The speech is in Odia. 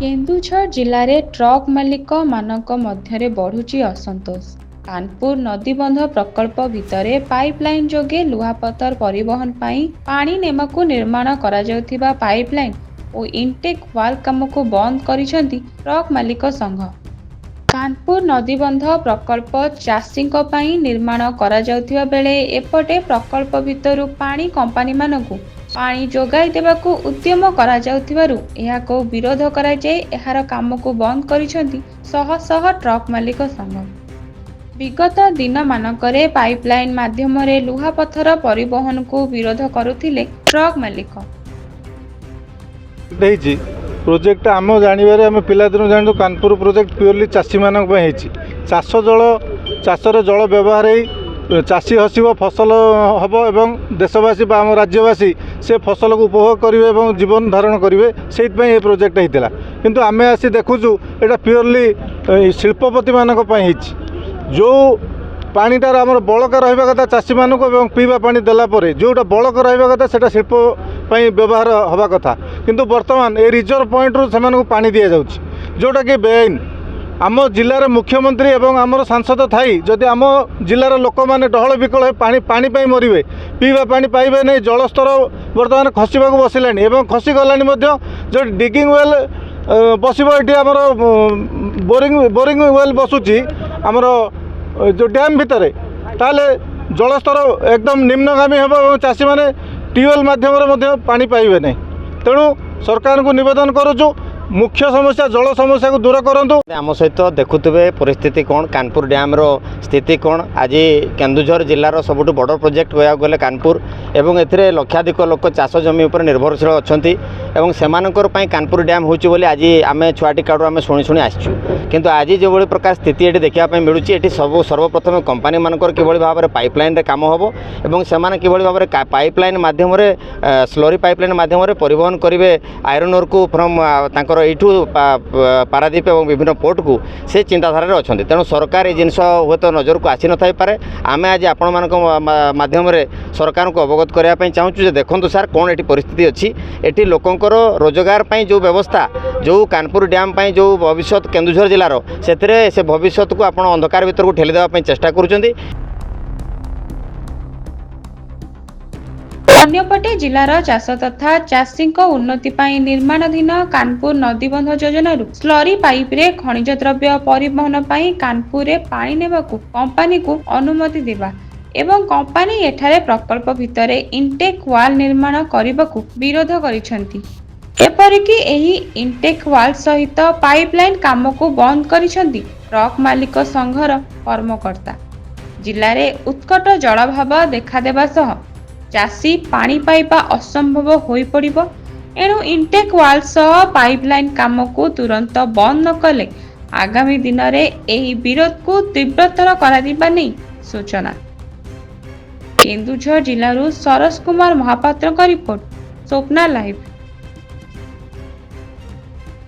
କେନ୍ଦୁଝର ଜିଲ୍ଲାରେ ଟ୍ରକ୍ ମାଲିକମାନଙ୍କ ମଧ୍ୟରେ ବଢୁଛି ଅସନ୍ତୋଷ। କାନପୁର ନଦୀବନ୍ଧ ପ୍ରକଳ୍ପ ଭିତରେ ପାଇପଲାଇନ ଯୋଗେ ଲୁହାପଥର ପରିବହନ ପାଇଁ ପାଣି ନେବାକୁ ନିର୍ମାଣ କରାଯାଉଥିବା ପାଇପଲାଇନ ଓ ଇନଟେକ୍ ୱାଲ୍ କାମକୁ ବନ୍ଦ କରିଛନ୍ତି ଟ୍ରକ୍ ମାଲିକ ସଂଘ। କାନପୁର ନଦୀବନ୍ଧ ପ୍ରକଳ୍ପ ଚାଷୀଙ୍କ ପାଇଁ ନିର୍ମାଣ କରାଯାଉଥିବା ବେଳେ ଏପଟେ ପ୍ରକଳ୍ପ ଭିତରୁ ପାଣି କମ୍ପାନୀମାନଙ୍କୁ ପାଣି ଯୋଗାଇ ଦେବାକୁ ଉଦ୍ୟମ କରାଯାଉଥିବାରୁ ଏହାକୁ ବିରୋଧ କରାଯାଇ ଏହାର କାମକୁ ବନ୍ଦ କରିଛନ୍ତି ଶହ ଶହ ଟ୍ରକ୍ ମାଲିକ ସଂଘ। ବିଗତ ଦିନମାନଙ୍କରେ ପାଇପଲାଇନ ମାଧ୍ୟମରେ ଲୁହାପଥର ପରିବହନକୁ ବିରୋଧ କରୁଥିଲେ ଟ୍ରକ୍ ମାଲିକ। ହେଇଛି ପ୍ରୋଜେକ୍ଟ। ଆମ ଜାଣିବାରେ, ଆମେ ପିଲାଦିନୁ ଜାଣିଛୁ, କାନପୁର ପ୍ରୋଜେକ୍ଟ ପିଓରଲି ଚାଷୀମାନଙ୍କ ପାଇଁ ହେଇଛି। ଚାଷ ଜଳ, ଚାଷରେ ଜଳ ବ୍ୟବହାର ହେଇ ଚାଷୀ ହସିବ, ଫସଲ ହେବ ଏବଂ ଦେଶବାସୀ ବା ଆମ ରାଜ୍ୟବାସୀ ସେ ଫସଲକୁ ଉପଭୋଗ କରିବେ ଏବଂ ଜୀବନ ଧାରଣ କରିବେ, ସେଇଥିପାଇଁ ଏ ପ୍ରୋଜେକ୍ଟ ହେଇଥିଲା। କିନ୍ତୁ ଆମେ ଆସି ଦେଖୁଛୁ, ଏଇଟା ପିଓରଲି ଶିଳ୍ପପତିମାନଙ୍କ ପାଇଁ ହେଇଛି। ଯେଉଁ ପାଣିଟାର ଆମର ବଳକା ରହିବା କଥା ଚାଷୀମାନଙ୍କୁ ଏବଂ ପିଇବା ପାଣି ଦେଲା ପରେ ଯେଉଁଟା ବଳକା ରହିବା କଥା, ସେଇଟା ଶିଳ୍ପ ପାଇଁ ବ୍ୟବହାର ହେବା କଥା। କିନ୍ତୁ ବର୍ତ୍ତମାନ ଏ ରିଜର୍ଭ ପଏଣ୍ଟରୁ ସେମାନଙ୍କୁ ପାଣି ଦିଆଯାଉଛି, ଯେଉଁଟାକି ବେଆଇନ। ଆମ ଜିଲ୍ଲାରେ ମୁଖ୍ୟମନ୍ତ୍ରୀ ଏବଂ ଆମର ସାଂସଦ ଥାଇ ଯଦି ଆମ ଜିଲ୍ଲାର ଲୋକମାନେ ଡହଳ ବିକଳ ହୋଇ ପାଣି ପାଇଁ ମରିବେ, ପିଇବା ପାଣି ପାଇବେ ନାହିଁ। ଜଳସ୍ତର ବର୍ତ୍ତମାନ ଖସିବାକୁ ବସିଲାଣି ଏବଂ ଖସିଗଲାଣି ମଧ୍ୟ। ଯେଉଁ ଡିଗିଂ ୱେଲ୍ ବସିବ ଏଠି, ଆମର ବୋରିଂ ୱେଲ୍ ବସୁଛି ଆମର ଯେଉଁ ଡ୍ୟାମ୍ ଭିତରେ, ତାହେଲେ ଜଳସ୍ତର ଏକଦମ ନିମ୍ନଗାମୀ ହେବ ଏବଂ ଚାଷୀମାନେ ଟ୍ୟୁବୱେଲ୍ ମାଧ୍ୟମରେ ମଧ୍ୟ ପାଣି ପାଇବେ ନାହିଁ। ତେଣୁ ସରକାରଙ୍କୁ ନିବେଦନ କରୁଛୁ, ମୁଖ୍ୟ ସମସ୍ୟା ଜଳ ସମସ୍ୟାକୁ ଦୂର କରନ୍ତୁ। ଆମ ସହିତ ଦେଖୁଥିବେ ପରିସ୍ଥିତି କ'ଣ, କାନପୁର ଡ୍ୟାମ୍ର ସ୍ଥିତି କ'ଣ। ଆଜି କେନ୍ଦୁଝର ଜିଲ୍ଲାର ସବୁଠୁ ବଡ଼ ପ୍ରୋଜେକ୍ଟ କହିବାକୁ ଗଲେ କାନପୁର ଏବଂ ଏଥିରେ ଲକ୍ଷାଧିକ ଲୋକ ଚାଷ ଜମି ଉପରେ ନିର୍ଭରଶୀଳ ଅଛନ୍ତି ଏବଂ ସେମାନଙ୍କର ପାଇଁ କାନପୁର ଡ୍ୟାମ୍ ହେଉଛି ବୋଲି ଆଜି ଆମେ ଛୁଆଟି କାଳରୁ ଆମେ ଶୁଣି ଶୁଣି ଆସିଛୁ। କିନ୍ତୁ ଆଜି ଯେଉଁଭଳି ପ୍ରକାର ସ୍ଥିତି ଏଠି ଦେଖିବା ପାଇଁ ମିଳୁଛି, ଏଠି ସବୁ ସର୍ବପ୍ରଥମେ କମ୍ପାନୀମାନଙ୍କର କିଭଳି ଭାବରେ ପାଇପଲାଇନ୍ରେ କାମ ହେବ ଏବଂ ସେମାନେ କିଭଳି ଭାବରେ ପାଇପଲାଇନ୍ ମାଧ୍ୟମରେ, ସ୍ଲରି ପାଇପଲାଇନ୍ ମାଧ୍ୟମରେ ପରିବହନ କରିବେ ଆଇରନ୍ ଓର୍କୁ ଫ୍ରମ୍ ତାଙ୍କର ଏଇଠୁ ପାରାଦ୍ୱୀପ ଏବଂ ବିଭିନ୍ନ ପୋର୍ଟକୁ, ସେ ଚିନ୍ତାଧାରାରେ ଅଛନ୍ତି। ତେଣୁ ସରକାର ଏ ଜିନିଷ ହୁଏତ ନଜରକୁ ଆସିନଥାଇପାରେ। ଆମେ ଆଜି ଆପଣମାନଙ୍କ ମାଧ୍ୟମରେ ସରକାରଙ୍କୁ ଅବଗତ କରିବା ପାଇଁ ଚାହୁଁଛୁ ଯେ ଦେଖନ୍ତୁ ସାର୍, କ'ଣ ଏଠି ପରିସ୍ଥିତି ଅଛି। ଏଠି ଲୋକଙ୍କର ରୋଜଗାର ପାଇଁ ଯେଉଁ ବ୍ୟବସ୍ଥା, ଯେଉଁ କାନପୁର ଡ୍ୟାମ୍ ପାଇଁ ଯେଉଁ ଭବିଷ୍ୟତ କେନ୍ଦୁଝର ଜିଲ୍ଲାର, ସେଥିରେ ସେ ଭବିଷ୍ୟତକୁ ଆପଣ ଅନ୍ଧକାର ଭିତରକୁ ଠେଲି ଦେବା ପାଇଁ ଚେଷ୍ଟା କରୁଛନ୍ତି। ଅନ୍ୟପଟେ ଜିଲ୍ଲାର ଚାଷ ତଥା ଚାଷୀଙ୍କ ଉନ୍ନତି ପାଇଁ ନିର୍ମାଣାଧୀନ କାନପୁର ନଦୀବନ୍ଧ ଯୋଜନାରୁ ସ୍ଲରି ପାଇପରେ ଖଣିଜ ଦ୍ରବ୍ୟ ପରିବହନ ପାଇଁ କାନପୁରରେ ପାଣି ନେବାକୁ କମ୍ପାନୀକୁ ଅନୁମତି ଦେବା ଏବଂ କମ୍ପାନୀ ଏଠାରେ ପ୍ରକଳ୍ପ ଭିତରେ ଇନଟେକ୍ ୱାଲ୍ ନିର୍ମାଣ କରିବାକୁ ବିରୋଧ କରିଛନ୍ତି। ଏପରିକି ଏହି ଇନଟେକ୍ ୱାଲ୍ ସହିତ ପାଇପଲାଇନ କାମକୁ ବନ୍ଦ କରିଛନ୍ତି ଟ୍ରକ୍ ମାଲିକ ସଂଘର କର୍ମକର୍ତ୍ତା। ଜିଲ୍ଲାରେ ଉତ୍କଟ ଜଳାଭାବ ଦେଖାଦେବା ସହ ଚାଷୀ ପାଣି ପାଇବା ଅସମ୍ଭବ ହୋଇପଡ଼ିବ। ଏଣୁ ଇନଟେକ୍ ୱାଲ୍ ସହ ପାଇପଲାଇନ କାମକୁ ତୁରନ୍ତ ବନ୍ଦ ନ କଲେ ଆଗାମୀ ଦିନରେ ଏହି ବିରୋଧକୁ ତୀବ୍ରତର କରାଯିବା ନେଇ ସୂଚନା। କେନ୍ଦୁଝର ଜିଲ୍ଲାରୁ ସରୋଜ କୁମାର ମହାପାତ୍ରଙ୍କ ରିପୋର୍ଟ, ସ୍ୱପ୍ନା ଲାଇଭ୍।